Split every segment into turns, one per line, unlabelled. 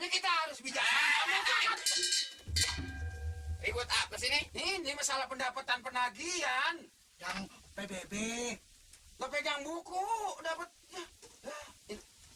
Makanya kita harus bijaksana. Ribut apa sih ini? Ini masalah pendapatan penagihan.
Yang PBB.
Lo pegang buku, dapat.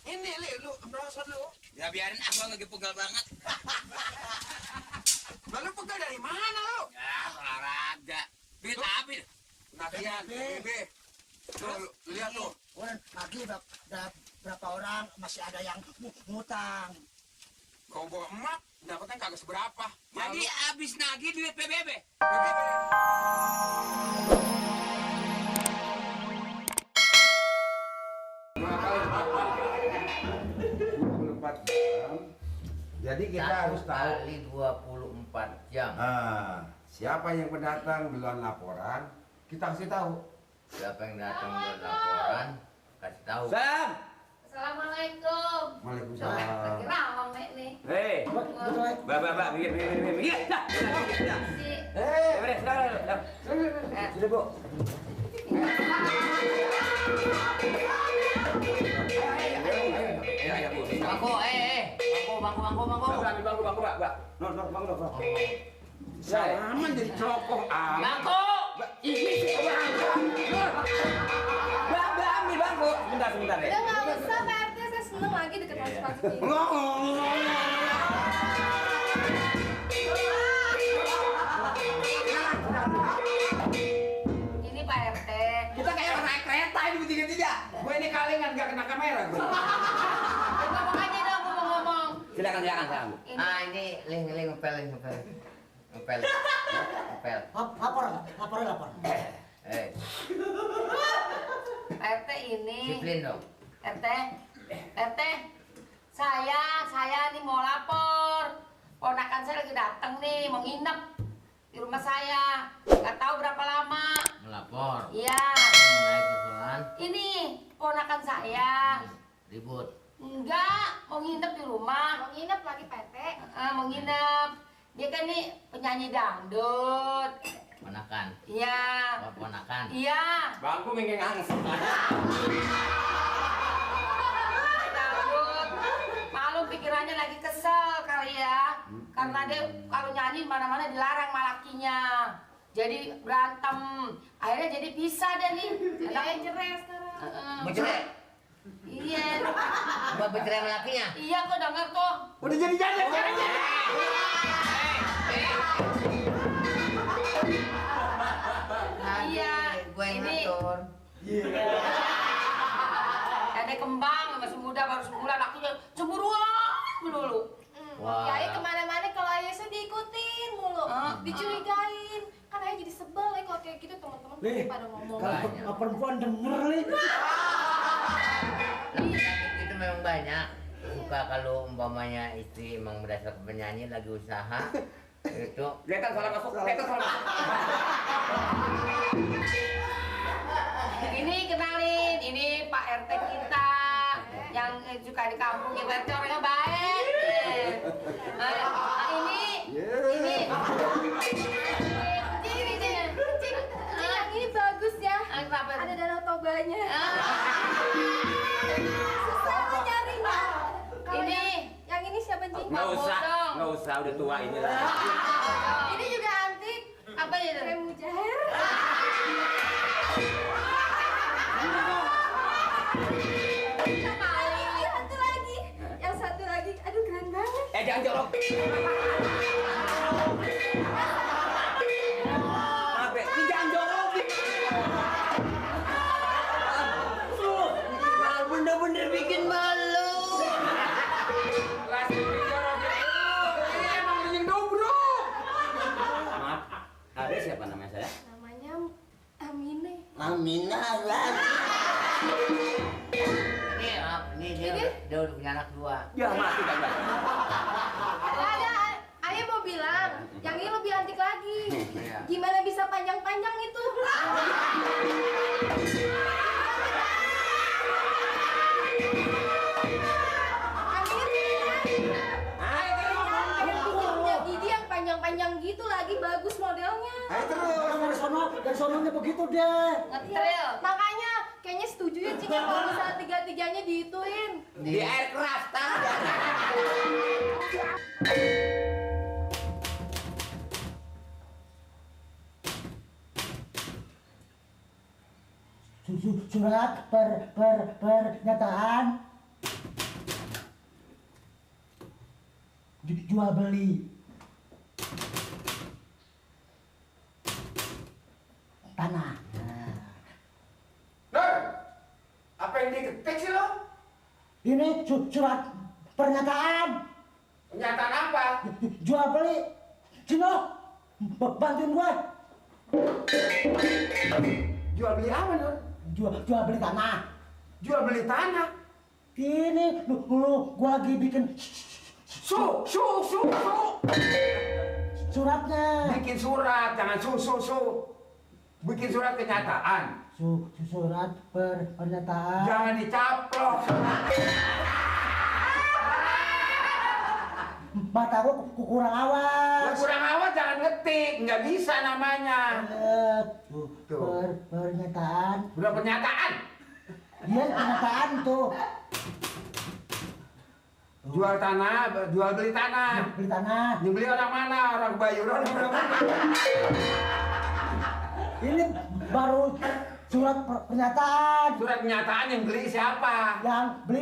Ini lu merasa lu.
Ya biarin gua lagi pegel banget.
Lalu pegal dari mana lo?
Ya olahraga. Duit habis.
Penagihan PBB. Tuh, lihat tuh.
Orang lagi berapa orang masih ada yang ngutang.
Kau bawa emak, dapatnya kagak seberapa.
Jadi habis nagih duit PBB.
PBB.
Jadi kita harus tahu
kali 24 jam.
Siapa yang pendatang duluan laporan, kita kasih tahu.
Siapa yang datang buat laporan, kasih tahu.
Sam.
Assalamualaikum.
Waalaikumsalam.
Lagi rawang nek nih.
Hei, Mbak, minggir, dah.
Si
Beres, dah. Sudah, Bu. Ayo, Bu.
Bangku.
Bangku, Mbak. Bangku. Salaman jadi cerokoh amat.
Bangku.
Ini sih Mbak, ambil bangku. Sebentar ya.
udah nggak usah Pak RT, saya seneng lagi deket masuk ini. Ini Pak RT.
Kita kayak orang naik kereta ini bertiga-tiga. Gue ini kalingan gak kena kamera gue.
Ngomong aja dong, gue mau ngomong.
Silakan.
Ini.
Ini ngepel.
Lapor.
Pak RT ini.
Disiplin dong.
RT, saya nih mau lapor. Ponakan saya lagi datang nih, mau nginep di rumah saya. Nggak tahu berapa lama.
Melapor.
Iya.
Mengenai persoalan
Ini ponakan saya.
ribut.
Enggak, mau nginep di rumah. Mau nginep lagi Pak RT? Mau nginep. Dia kan nih penyanyi dangdut.
Ponakan.
Iya.
Ponakan.
Iya.
Bangku minggir angsa.
Dangdut. Malu pikirannya lagi kesel kali ya. Karena dia kalau nyanyi mana-mana dilarang sama lakinya. Jadi berantem. Akhirnya jadi pisah deh nih. Anaknya cerai sekarang.
Bercerai.
Iya.
Buat bercerai sama lakinya.
Iya kok denger kok.
Udah jadi janda sekarang.
Iya.
Gue yang
Ini
ngatur.
ada kembang masih muda baru sebulan lakinya cemburuan melulu.
Wah.
Yai kemana-mana kalau Ayesnya diikutin mulu, dicurigain. Kan Ayah jadi sebel ya kalau kayak gitu teman-teman pada ngomong.
Kalau perempuan denger nih.
Laki-laki itu memang banyak. Suka kalau umpamanya istri emang berdasar penyanyi lagi usaha itu
Kelihatan salah masuk.
Ini kenalin, ini Pak RT kita yang suka di kampung kita orangnya baik.
Cing, yang ini bagus ya.
Kenapa?
Ada danau tobanya. Susah lo nyarinya. Kalau
Ini.
yang ini siapa Cing?
Nggak
Potong.
usah, udah tua ini lah.
Ini juga antik.
Apa ya?
Krem mujair. Yang satu lagi, aduh keren banget.
Jangan jorok. Apa? Ini jangan jorok.
bener-bener bikin malu.
Ini emang bening dobrok.
Maaf, ada siapa namanya saya?
Namanya Amine.
Aminah ini dia udah punya anak dua.
Ya mati kagak.
Ada, Ayah mau bilang, yang ini lebih antik lagi.
Iya.
Gimana bisa panjang-panjang itu? Gigi yang panjang-panjang gitu lagi bagus modelnya.
Ayo terus dari sononya begitu deh.
Ngetril.
Makanya kayaknya setuju ya Cing kalau misalnya tiga-tiganya diituin.
Di air keras, tak?
surat pernyataan jual beli tanah.
Nur, apa yang diketik sih lo?
Ini surat pernyataan
Pernyataan apa?
jual beli. Cino, bantuin gue.
Jual beli apa, Nur?
Jual beli tanah.
Jual beli tanah.
Ini lu gua lagi bikin
Su.
suratnya.
Bikin surat, jangan su. Bikin surat kenyataan.
Surat pernyataan.
Jangan dicaplok.
Mata gua kurang awas.
Kurang awas jangan ngetik, nggak bisa namanya.
Pernyataan.
Udah pernyataan.
Dia pernyataan tuh.
Jual tanah, jual beli tanah.
Beli tanah.
Yang beli orang mana? Orang Bayuran orang mana?
Ini baru surat pernyataan.
Surat pernyataan yang beli siapa?
Yang beli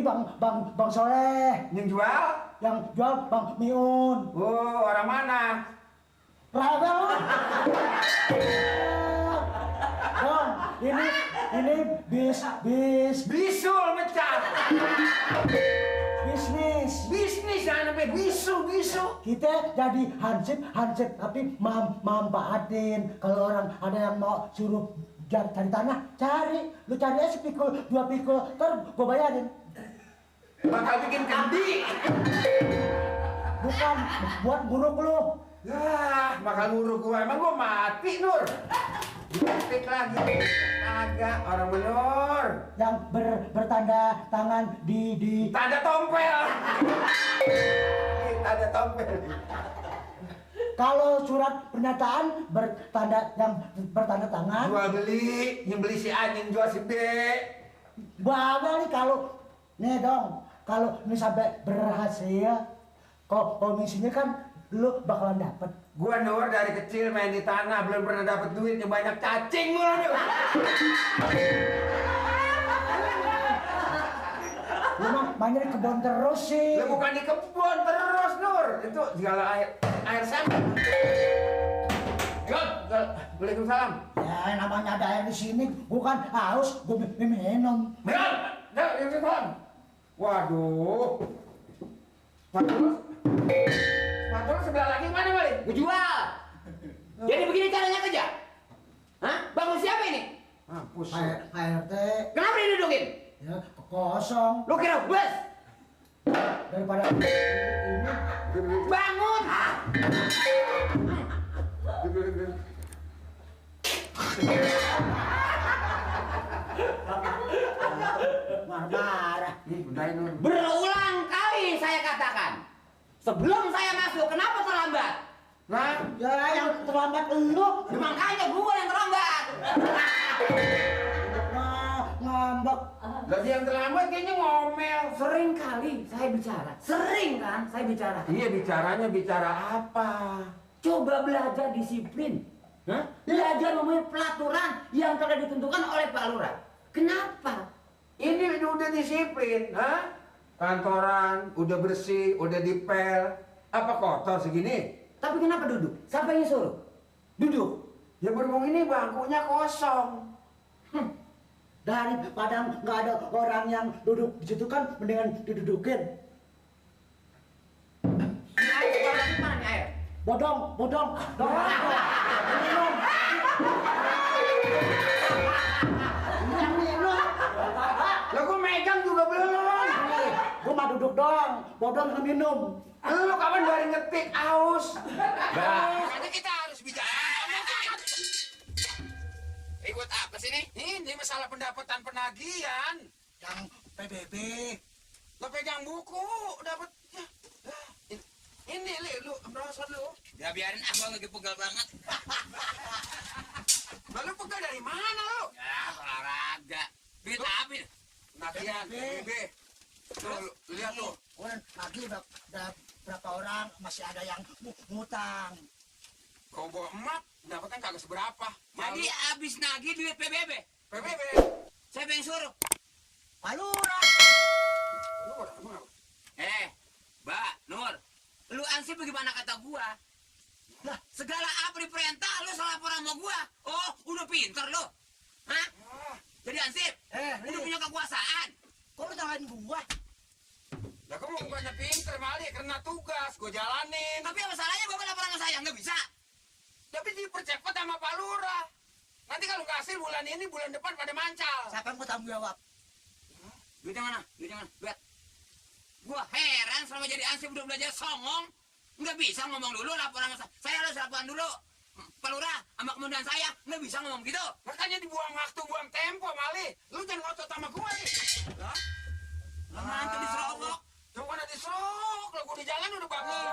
Bang Soleh.
Yang jual?
Yang jual Bang Miun.
Oh, orang mana?
Raga lu. Bang, ini
Bisul mecah.
bisnis.
Bisnis jangan sampai bisu.
Kita jadi hansip tapi manfaatin. Kalau orang ada yang mau suruh cari tanah, cari. Lu cari aja pikul, 2 pikul, ntar gua bayarin.
Bakal bikin kendi.
Bukan buat buruk lu.
Yah, bakal nguruk gua. Emang gua mati, Nur. Diketik lagi. Kagak, orang menur.
Yang bertanda tangan di
Tanda tompel. Tanda tompel.
kalau surat pernyataan bertanda tangan.
Jual beli, yang beli si A, yang jual si B.
Bangga nih kalau nih dong, kalau ini sampai berhasil, komisinya kan lu bakalan dapet.
Gua Nur dari kecil main di tanah, belum pernah dapat duit yang banyak cacing mulu nih.
Lu mah mainnya di kebun terus sih.
Lu bukan di kebun terus, Nur. Itu segala air sama. Waalaikumsalam.
Ya namanya ada air di sini, gua kan haus, gua minum.
Waalaikumsalam. Waduh. Sepatu sebelah lagi mana, Wali?
Gue jual. Jadi begini caranya kerja. Hah? Bangun siapa ini?
Mampus.
ART,
Kenapa didudukin?
ya kosong.
Lu kira bus?
Daripada ini.
Bangun!
Marah-marah.
Bedain, Nur.
Berulang kali saya katakan. Sebelum saya masuk, kenapa terlambat?
Nah,
Ya yang terlambat lu.
Ya, makanya gua yang terlambat.
Ngambek.
lagi yang terlambat kayaknya ngomel.
Sering kali saya bicara. Sering kan saya bicara.
Iya, bicaranya bicara apa?
Coba belajar disiplin. Hah? Belajar mempunyai pelaturan yang telah ditentukan oleh Pak Lurah. Kenapa?
Ini udah disiplin, ha? Kantoran, udah bersih, udah dipel. Apa kotor segini?
Tapi kenapa duduk? Siapa yang suruh? Duduk.
Ya berhubung ini bangkunya kosong.
Daripada nggak ada orang yang duduk di situ kan mendingan didudukin.
Ini air, mana nih air?
Bodong. Minum.
Lah gua megang juga belum.
Gua mah duduk doang, bodong sama minum.
Lu kapan dari ngetik aus?
Makanya kita harus bicara. Ikut apa sih nih?
Ini masalah pendapatan penagihan.
Yang PBB.
Lo pegang buku, dapat. Ini lu merasa lu.
Ya biarin gua lagi pegal banget.
Lalu pegal dari mana lu?
Ya olahraga. Duit habis.
Penagihan, PBB. Tuh, lihat tuh.
Orang lagi udah berapa orang masih ada yang ngutang.
Kau bawa emak, dapatnya kagak seberapa.
Jadi habis nagih duit PBB.
PBB.
Siapa yang suruh?
Pak Lurah.
Mbak Nur, lu ansip bagaimana kata gua? Lah, segala apa diperintah lu salah lapor sama gua. Oh, udah pinter lu. Hah? Jadi ansip, udah punya kekuasaan.
Kok lu salahin gua?
Lah kamu bukannya pinter Mali, karena tugas gua jalanin.
Tapi apa salahnya gua lapor sama saya? Nggak bisa.
Tapi dipercepat sama Pak Lurah. Nanti kalau nggak hasil bulan ini, bulan depan pada mancal.
Siapa yang mau tanggung jawab?
Duitnya mana? Duitnya mana? Duit. Gua heran selama jadi ansip udah belajar songong. Nggak bisa ngomong dulu laporan sama saya. Saya harus laporan dulu. Pak Lurah sama kemudian saya nggak bisa ngomong gitu.
Makanya dibuang waktu, buang tempo Mali. Lu jangan ngotot sama gua nih. Hah?
Lama antum diserobok.
Jangan ada diserok. Lah gua di jalan udah bangun.